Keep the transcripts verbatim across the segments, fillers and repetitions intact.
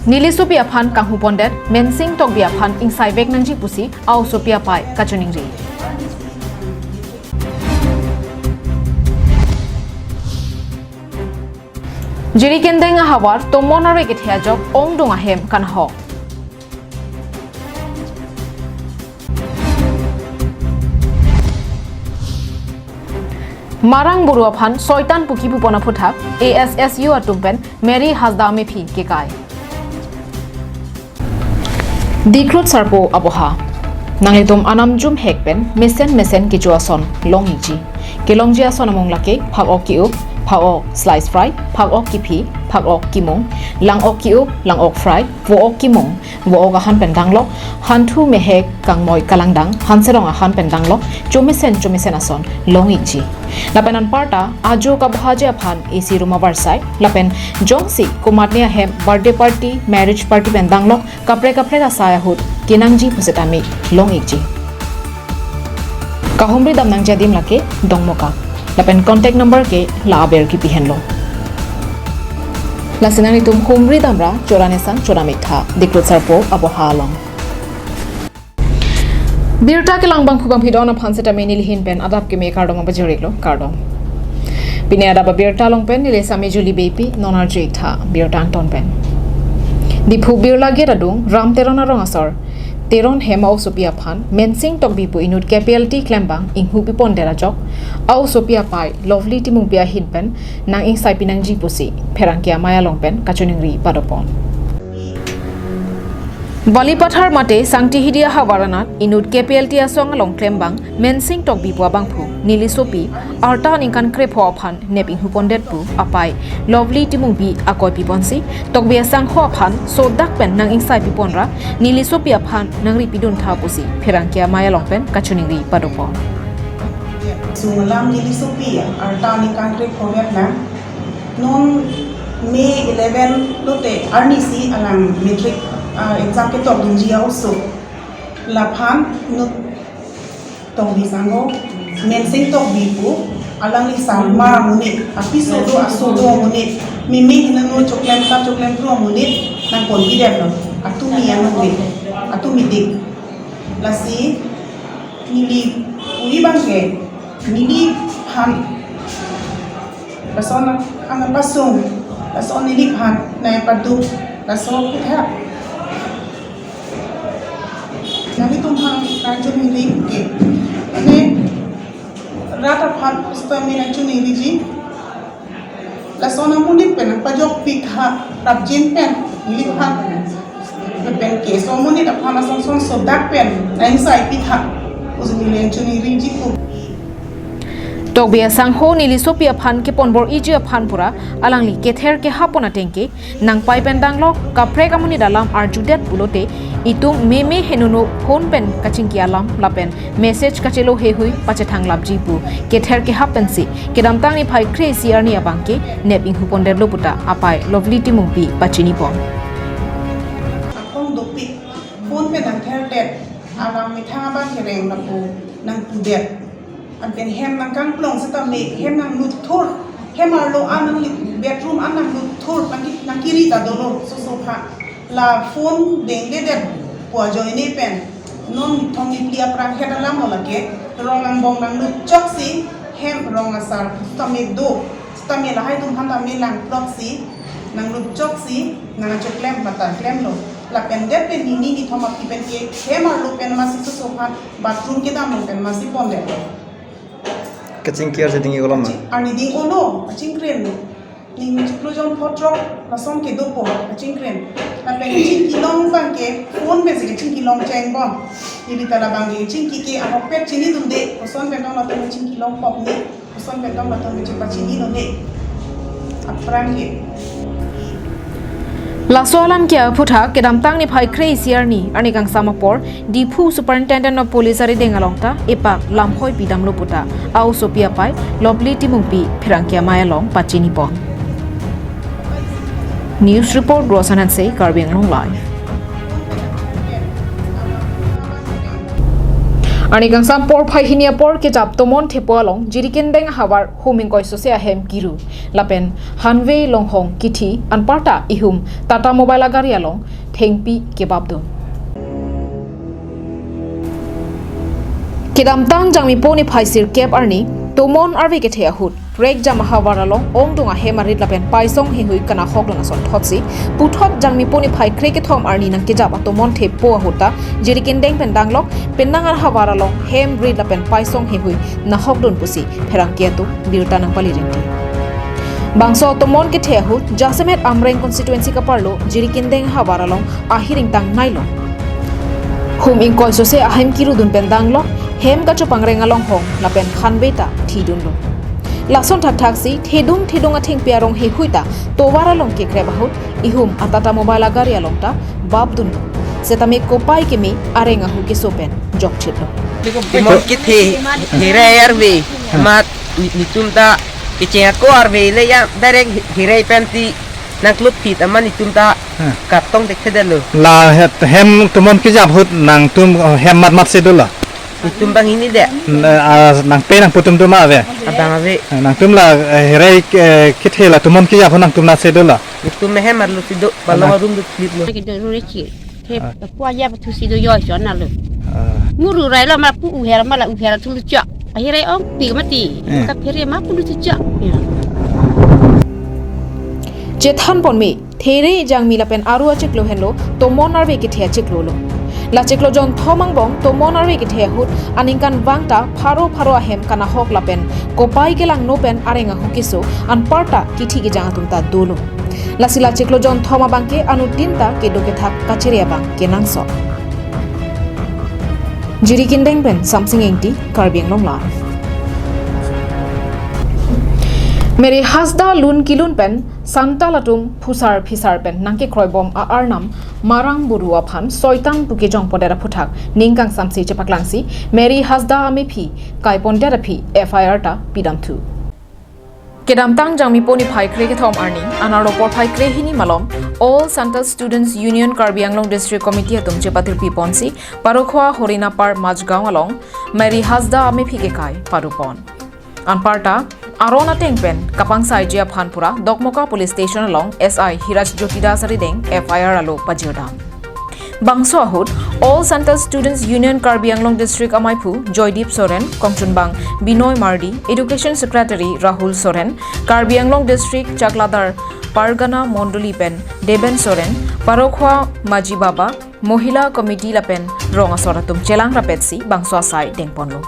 Nelisopi aphan kanghu pondet, Mensing Tokbi aphan ingsaivek nangji pusi a-osopi apai kachiningri. Jirikindeng ahavar tomon arve kethe ajok ongdung ahem kanhok. Marang Buru aphan soitan pu kipu pon aphuthak A S S U atum pen Mary Hasda amephi kekai. Diklut sarpo aboha. Nanglitum anam jumhek pen mesen mesen kecho ason long-ikji. Kelongji ason amung lake phak-ok ki-up, phak-ok slice fry, phak-ok kiphi, phak-ok kimung, lang-ok ki-up, lang-ok fry, vo-ok kimung, vo-ok ahan pen danglok, hanthu mehek kangmoi kalangdang, hanserong ahan pen danglok, chomesen chomesen ason long-ikji. Lapen anparta ajo kabohaji aphan A C room avarsai, lapen jongsi komatne ahem birthday party, marriage party pen danglok, kaprek kaprek asai ahut kenangji pusitame long-ikji. Kahumri dam nangji adim lake Dongmukak. Lapen contact number ke la aber kipi henlo. Lasi nanglitum humri damra chora nesang chora miktha, Diklut sarpo aboha along. Birta kelang bangphu bangphi don aphan sitame nelihin pen adap keme kardom pajir-iklo, kardom. Pini adap abirta along pen neli Sami Juli Beypi, non arju-iktha birta angton pen. Diphu Birla Gate adung Ram Teron arong asor Teron hem a-osopi aphan Mensing Tokbi pu inut K P L T klembang inghu pipondet ajok a-osopi apai Lovely Timungpi ahin pen nang-ingsaipi nangji pusi pherangke amei along pen kachiningri padopon. Balipathar mate Sangtihidi ahavar anat inut K P L T asong along klembang Mensing Tokbi pu abangphu nelisopi arta aningkan krepho aphan nep inghu pondet pu apai Lovely Timungpi akoi piponsi Tokbi asangho aphan sodak pen nang-ingsaipi ponra nelisopi aphan nangripi duntha pusi pherangke amei along pen kachiningri padopon. Sung alam nelisopi arta aningkan krepho vet lang. Non May eleven lote arnisi alang matric, ah, exam ketok dunji a-oso. Laphan non Tokbi sangho, Mensing Tokbi pu, alangli sarmar amonit, apiso do aso do amonit, meme hinano choklem ta choklem tru amonit nangpon pidetlo, atumi anong dik, atumi dik. Lasi neli pu-i abangke, neliphan lason ang pasung, lason neliphan nangpaduk, laso kutha. Nanglitum aphan nangchiningri ke, mane rat aphan pusitame nangchiningriji. Lason amonit pen nangpajokpik ha, rapjin pen neliphan. Lapen ke laso amonit aphan lason son sodak pen nang-ingsaipik ha, pusi neli nangchiningriji ko. Tokbi asangho nelisopi aphan kepon bor-iji aphan pura alangli kether kehap pon ateng ke nangpai pen danglok, kaprek amonit alam arjudet pulote itum meme hinano phone pen kachingki alam lapen message kachelo heihui pachethang lapji pu kether kehap pensi kedamtang niphai kre-isi arni abangke nep inghu pondetlo puta apai Lovely Timungpi pachinipon. Akong dopik phone pen nangtherdet, alam methang abang kereng lapu nangpudet. Anpen hem nangkangplong setame, hem nanglut thur, hem arlo an nangli bedroom an nanglut thur, nangki, nangkiri ta dolo, soso pha. La phone dengledet pu ajoine pen, non nithong niphli aphrang het alam lo lake, rong angbong nanglut choksi, hem rong asar setame do, setame lahai atum aphan tame langploksi, nanglut choksi, nangchoklem mata klemlo. Lapen det pen nini nithom aphi pen ke, hem arlo pen masi soso pha, bathroom kedam along pen masi pondet. Kachingki arje ding-ik-olo ma? Arni ding-olo, kachingkren. Ning chiklo jon photrok, lason ke dopo, kachingkren. Lapen kachingki long abangke, phone pensi kachingki long chengbom. Neli ta labangke chingki ke ahokpet chinidunde, koson pen tong latum kachingki long pokne, koson pen tong latum kachingki pachinilone. Aphrang ke. Laso alam ke aphuthak kedamtang niphai kre-isi arni, arni kangsam apor, Diphu Superintendent of Police arideng along ta epak lamhoi pidamlo puta a-osopi apai Lovely Timungpi pherangke amei along pachinipon. News report, Rosan Hanse, Karbi Anglong Live. Arni kangsam porphai hini apor kejap Tomon Thepo along Jirikindeng ahavar hum ingkoi sose ahem kiru lapen hanve longhong kithi anparta ihum Tata Mobile agari along thengpi kebapdun. Kedamtang Jangmipo niphai sirkep arni Tomon arve kethe ahut Rekjam ahavar along ongdung ahem arit lapen paisong heihui kanahokdun ason thotsi, puthot Jangmipo niphai krekethom arni nangkejap aTomon Thepo ahut ta Jirikindeng pen danglok, penang ahavar along hem rit lapen paisong heihui nahokdun pusi pherangke atum birta nangpali rinti. Bangso Tomon kethe ahut jasemet Amreng constituency kaparlo Jirikindeng ahavar along ahir ingtang nailo. Hum ingkoi sose ahem kirudun pen danglok, hem kachopangreng alonghong lapen hanve ta thidunlo. Lason thakthaksi thedung thedung athengpi arong heihui ta tovar along kekrep ahut ihum aTata Mobile agari along ta bapdunlo. Setame kopai keme areng ahu keso pen jokchitlo. Tomon kethe, hirai arve, amat ni- netum ta kecheng ako arve le ya direct hirai pen ti nangklupphit amat netum ta Hmm. Kartong dekthedetlo. La het hem Tomon kejap ahut nangtum, oh, hem matmat si dolo. Netum banghini det. N-, ah, nangpe nangpo atum atum ave. Abang ave. Ah, nangtum la, eh, hirai, eh, kethe la Tomon kejap ahut nangtum nat si dolo. Netum mehem arlo si do, balong Ana- arum do kliplo. Kedo rure chil. He Ah. Pua ya pathu si do yo chon nalo. Ah. Muru rai lo ma pu uher ma la uher thulu chak. Ahirai ongpi mati. Eh. Kaphere ma pulu chak. Ya. Chethan ponme, There Jangmi lapen aru achiklo henlo Tomon arve kethe achiklolo. La chiklo jonthom angbong Tomon arve kethe ahut aningkanvang ta pharo pharo ahem kanahok lapen kopai kelangno pen areng ahu keso anparta kithi kejang atum ta dolo. Lasi la chiklo jonthom abangke anuttin ta kedo kethak kachere abang kenangsot. Jirikindeng pen Samsing Engti, Karbi Anglong Live. Mary Hasda lun kelun pen santal atum phusar phisar pen nangkekroibom a-arnam Marang Buru aphan soitan pu kejongpondet aphuthak ning kangsamse chepaklangsi Mary Hasda amephi kaipondet aphi F I R ta pidamthu. Kedamtang Jangmipo niphai krekethom arni, anerlo porphai krehini malom, All Santal Students Union Karbi Anglong District Committee atum chepatirpi ponsi, Parokhowa Horinapar Majgaon along, Mary Hasda amephi kekai padopon. Anparta, aron ateng pen, kapangsaiji aphan pura, Dokmoka Police Station along, S I Hiraj Jyoti Das arideng, F I R alo pajirdam. Bangso ahut, All Santal Students Union Karbi Anglong District amaiphu Joydeep Soren, kongchunbang Binoy Mardi, Education Secretary Rahul Soren, Karbi Anglong District Chakladar Pargana Mondoli pen Deben Soren, Parokhowa Maji Baba, Mohila Committee lapen rong asor atum chelang rapetsi bangso asai dengponlo.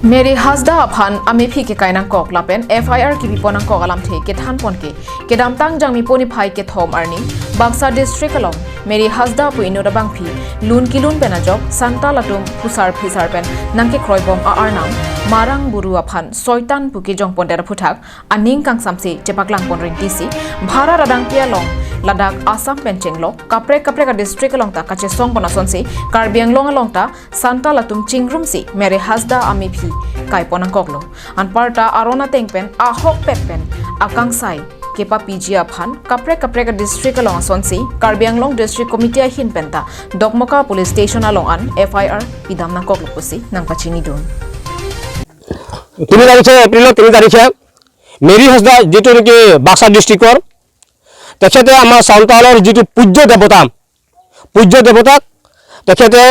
Mary Hasda aphan amephi kekai nangkok lapen F I R kepipon nangkok alamthe kethan ponke, kedamtang Jangmipo niphai kethom arni, Baksa District along Mary Hasda pu inut abangpi lun kelun pen ajok santal atum phusar phisar pen nangkekroibom a-arnam Marang Buru aphan soitan pu kejongpondet aphuthak aning kangsamse chepaklang pon ringtisi, Bharat adangpi along ladak Assam pen chenglok kaprek kaprek a-district along ta kachesong pon asonsi Karbi Anglong along ta santal atum chingrumsi Mary Hasda amephi kaipon nangkoklo. Anparta aron ateng pen ahokpet pen akangsai kepapiji aphan kaprek kaprek a-district along asonsi Karbi Anglong District Committee ahin penta Dokmoka Police Station along an F I R pidam nangkoklo pusi nangpachinidun. তিনি তাৰিখে, এপ্ৰিলৰ তিনি তাৰিখে মেৰী হাছদা, যিটো নেকি বাক্সা ডিষ্ট্ৰিক্টৰ, তেখেতে আমাৰ চান্তালৰ যিটো পূজ্য দেৱতা, পূজ্য দেৱতাক তেখেতে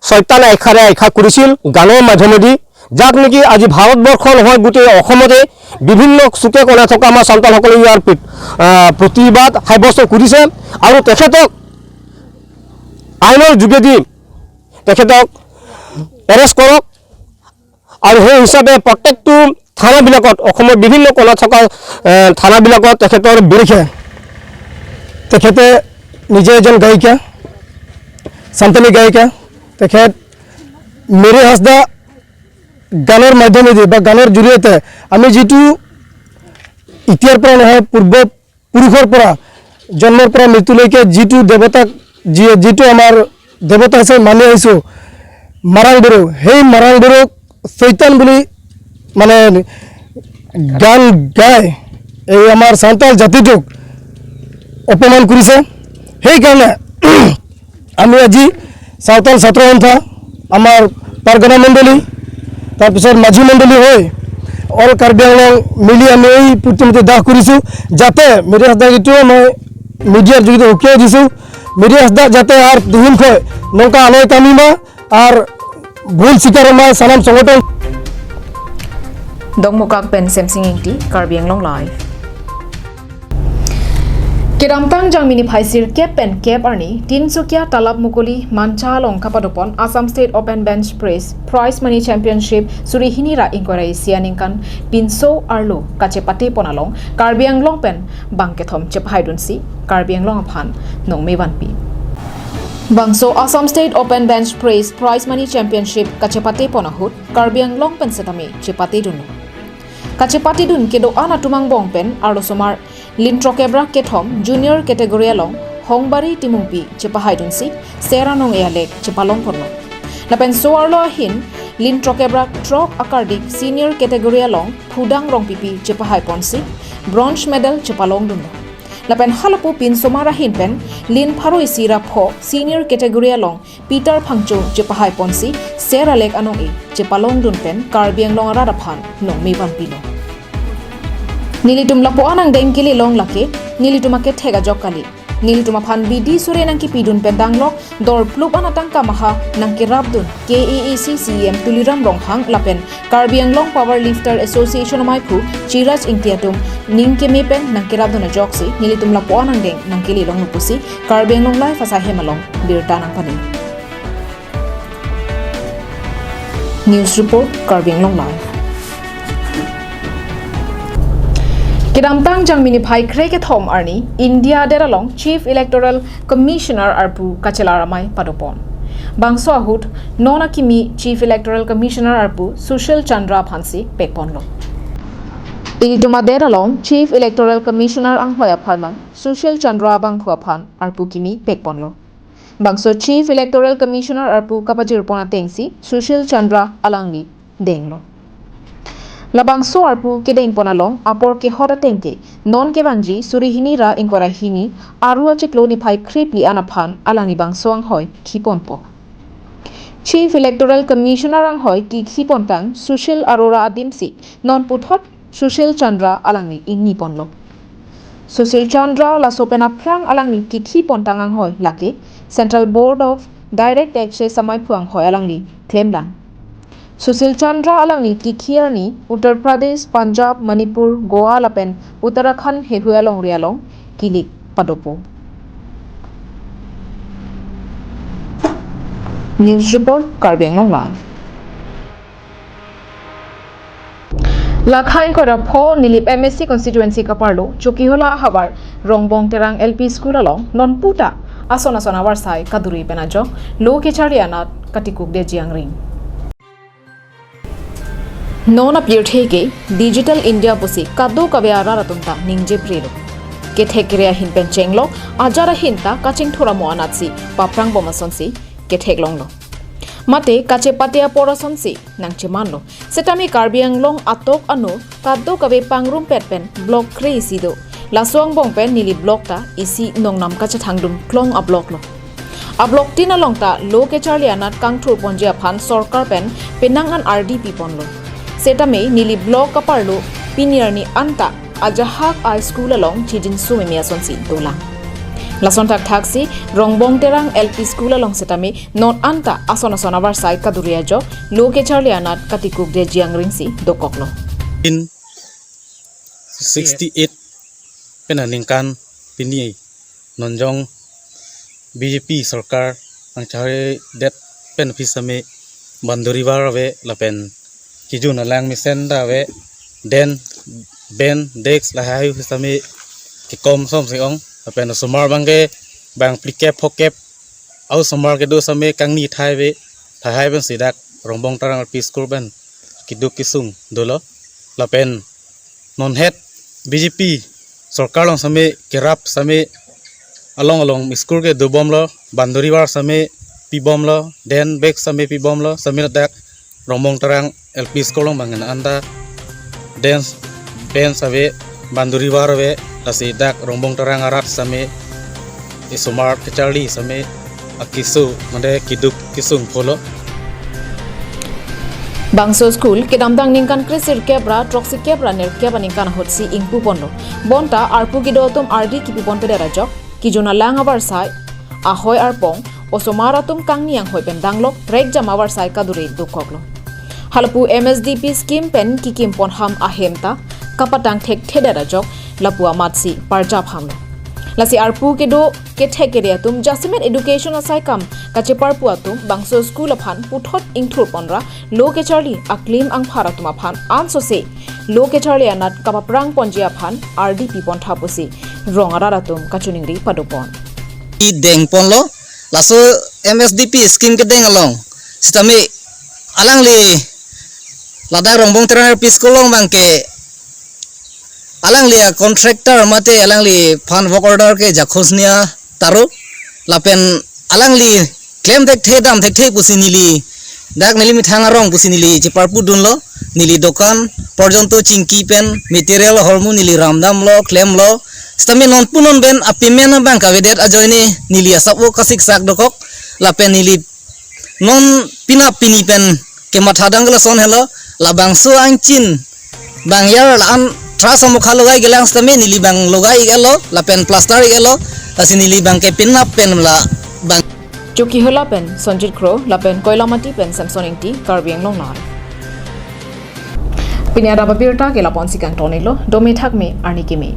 চৈতান আখ্যাৰে আখ্যা কৰিছিল গানৰ মাধ্যমেদি, যাক নেকি আজি ভাৰতবৰ্ষ নহয়, গোটেই অসমতে বিভিন্ন চুকে কোণে থকা আমাৰ চান্তালসকলে ইয়াৰ প্ৰ-, আহ, প্ৰতিবাদ সাব্যস্ত কৰিছে। আৰু তেখেতক আইনৰ যোগেদি তেখেতক এৰেষ্ট কৰক। আৰু সেই হিচাপে প্ৰত্যেকটো থানাবিলাকত, অসমৰ বিভিন্ন কোণত থকা, এ, থানাবিলাকত তেখেতৰ বিৰুদ্ধে, তেখেতে নিজে এজন গায়িকা, চান্তালী গায়িকা, তেখেত মেৰী হাছদা গানৰ মাধ্যমেদি বা গানৰ জৰিয়তে আমি যিটো এতিয়াৰ পৰা নহয়, পূৰ্ব পুৰুষৰ পৰা, জন্মৰ পৰা মৃত্যুলৈকে যিটো দেৱতাক, যি-, যিটো আমাৰ দেৱতা হিচাপে মানি আহিছো, মাৰাং বড়ো, সেই মাৰাং বড়োক চৈতান বুলি মানে গান গাই এই আমাৰ চান্তাল জাতিটোক অপমান কৰিছে। সেইকাৰণে আমি আজি চান্তাল ছাত্ৰ সন্থা, আমাৰ পাৰগানা মণ্ডলী, তাৰপিছত মাঝী মণ্ডলী হৈ অল কাৰ্বি আংলং মিলি আমি এই প্ৰতিমূৰ্তি দাহ কৰিছোঁ, যাতে মেধি হাছদাক এইটো মই মিডিয়াৰ যোগেদি সকীয়াই দিছোঁ, মেধি হাছদাক যাতে আৰু দুদিনকৈ নংকা আলয় কামিমা আৰু ভুল স্বীকাৰ আমাৰ চানাম সংগঠন। Dongmukak pen Semsing Ingti, Karbi Anglong Live. Kedamtang Jangmi niphai sirkep pen kep arni, Tinsukia Talap Mukuli Mancha along kapadopon Assam State Open Bench Press Prize Money Championship suri hini ra ingkoi ra isi aningkan pinso arlo kachepatepon along Karbi Anglong pen bang kethom chepahaidunsi Karbi Anglong aphan nongme vanpi. Bangso Assam State Open Bench Press Prize Money Championship kachepatepon ahut Karbi Anglong pen setame chepatedunlo. Kachepatedun kedo-an atum angbong pen arlosomar lin throkkep ra kethom junior category along Hongbari Timungpi chepahaidunsi ser anong-e alek chepalongponlo. Lapen so arlo ahin lin throkkep ra throk akardik senior category along Phudang Rongpipi chepahaiponsi bronze medal chepalongdunlo. Lapen halapu pinsomar ahin pen lin pharo isi ra pho senior category along Peter Phangcho chepahaiponsi ser alek anong-e chepalongdun pen Karbi Anglong arat aphan nongme vanpilo. Nelitum lapu-an angdeng kelelong lake nelitum akethek ajok kali. Nelitum aphan bidi sore nangkipidun pen danglok dor plup an atangka maha nangkerapdun K A A C C E M Tuliram Ronghang lapen Karbi Anglong Power Lifter Association amaiphu Chiraj Ingti atum ning keme pen nangkerapdun ajoksi nelitum lapu-an angdeng nangkelelonglo pusi Karbi Anglong Live asai hem along birta nangpani. News report, Karbi Anglong Live. Kedamtang Jangmi niphai krekethom arni India adet along Chief Electoral Commissioner arpu kachelar amei padopon. Bangso ahut non akimi Chief Electoral Commissioner arpu Sushil Chandra aphansi pekponlo. Ilitum adet along Chief Electoral Commissioner anghoi apharman Sushil Chandra abangphu aphan arpu kimi pekponlo. Bangso Chief Electoral Commissioner arpu kapajirpon atengsi Sushil Chandra alangli denglo. Labangso arpu kedengpon along apor kehot atengke non kevangji suri hini ra ingkoi ra hini arlo achiklo niphai krephli an aphan alangli bangso anghoi khiponpo. Chief Electoral Commissioner anghoi kikhipontang Sushil Arora adimsi non puthot Sushil Chandra alangli ingniponlo. Sushil Chandra laso pen aphrang alangli kikhipontang anghoi lake Central Board of Direct Taxes amaiphu anghoi alangli klemlang. Sushil Chandra alangli kikhi arni Uttar Pradesh, Punjab, Manipur, Goa lapen Uttarakhand heihui alongri along kilik padopo. News report, Karbi Anglong Live. Lakha ingkoi ra pho Nilip M A C constituency kaparlo Chokihola ahavar Rongbong Terang L P School along non puta ason ason avarsai kaduri pen ajok lo kecharli anat katikukdeji angring. Non apirthe ke Digital India pusi kadokave arat atum ta ningjeprelo. Kethek kere ahin pen chenglok, ajat ahin ta kachingthur amo anatsi paprangbom asonsi ketheklonglo. Mate kachepate apor asonsi nangchemanlo. Setame Karbi Anglong atok ano kadokave pangrumpet pen block kre-isi do. Laso angbong pen neli block ta isi nongnam kachethangdun klong ablock lo. Ablock tin along ta lo kecharli anat kangthurponji aphan sorkar pen penang an ardi piponlo. Setame neli block kaparlo pini arni anta ajahak a school along chijinso meme asonsi dolang. Lason thakthaksi Rongbong Terang L P School along setame non anta ason ason avarsai kaduri ajok lo kecharli anat katikukdeji angringsi dokoklo. In sixty-eight pen aningkan pini nonjong B J P sorkar nangchehaidet pen aphi setame boundary wall ave lapen kejun alang mesen ta ave, den, bench, desk lahai setame kekom som si ong, lapen osomar abangke bang phlikep phokep, a-osomar kedo setame kangni thai ave, lahai pensi dak Rongbong Terang L P School pen keduk kesung dolo, lapen non het B J P sorkar along setame kerap setame along along school ke dobomlo, boundary wall setame pibomlo, den bag setame pibomlo, setame dak Rongbong Terang L P School along bang anta den, bench ave, boundary wall ave, lasi dak Rongbong Terang arat setame osomar kecharli setame akeso mande keduk kesung pholo. Bangso school kedamtang ningkan kresirkep ra throksi kep ra nerkep aningkan ahutsi ingpu ponlo. Bonta arpu kedo atum ardi kipi ponpedet ajok, kejun alang avarsai ahoi arpong, osomar atum kangni anghoi pen danglok, rekjam avarsai kadure dokoklo. Halapu M S D P scheme pen kikim ponham ahem ta kapatang thekthedet ajok, lapu amatsi parjap hamlo. Lasi arpu kedo kethek kere atum jasemet education asai kam kacheparpu atum bangso school aphan puthot ingthur ponra lo kecharli aklim angphar atum aphan ansose lo kecharli anat kapaprang ponji aphan ardi pi pontha pusi rong arat atum kachiningri padopon. I deng ponlo, laso M S D P scheme kedeng along sitame alangli ladak Rongbong Terang L P School along abangke alangli a contractor mate alangli aphan work order ke Jakhosnia Taro, lapen alangli klem thekthe dam thekthe pusi neli, dak neli methang arong pusi neli cheparpu dunlo, neli dokan porjonto chingki pen material ahormu neli ramdamlo, klemlo. Sitame non pu non pen a payment abang kavedet ajoine neli asap o kasiksak dokok, lapen neli non penap pini pen kemathadang ke lason helo, labangso angchin bang yar la-an thras amokha logai kelang sitame neli abang logai ik-etlo lapen plaster ik-etlo, lasi neli abangke penap pen la abang. Chokihola pen Sonjit Kro lapen Koilamati pen Samson Ingti, Karbi Anglong Live. Pini adap abirta ke lapu-ansi kangtonelo, dome thakme, arni keme.